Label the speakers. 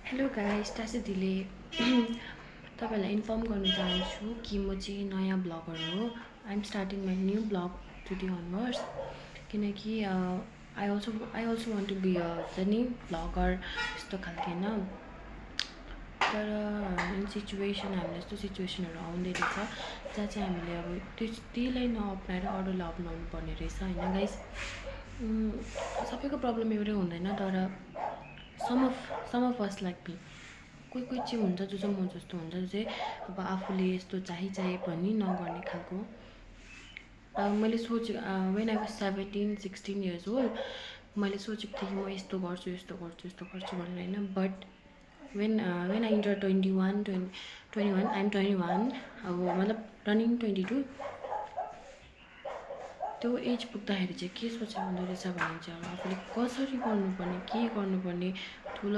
Speaker 1: Hello guys, टासे दिले तपाईलाई inform गर्न चाहन्छु कि म चाहिँ नयाँ ब्लगर हो। I am starting my new blog today onwards किनकि I also want to be नि ब्लगर यस्तो खालको होइन। तर हामीलाई यस्तो सिचुएसनहरू आउँदै रहेछ जहाँ चाहिँ हामीले अब त्यहीलाई नअप्नाएर अरूलाई अप्नाउनु पर्ने रहेछ होइन गाइस। सबैको प्रब्लम एउटै हुँदैन, तर some of us like me कोही चाहिँ हुन्छ जो चाहिँ म जस्तो हुन्छ, जो चाहिँ अब आफूले यस्तो चाहे पनि नगर्ने खालको। मैले when I was 17-16 years old मैले सोचेको थिएँ कि म यस्तो गर्छु भनेर होइन। But when I enter 21 I am 21, अब मतलब रनिङ 22, त्यो एज पुग्दाखेरि चाहिँ के सोचेर हुँदो रहेछ भने चाहिँ अब आफूले कसरी गर्नुपर्ने, के गर्नुपर्ने, ठुलो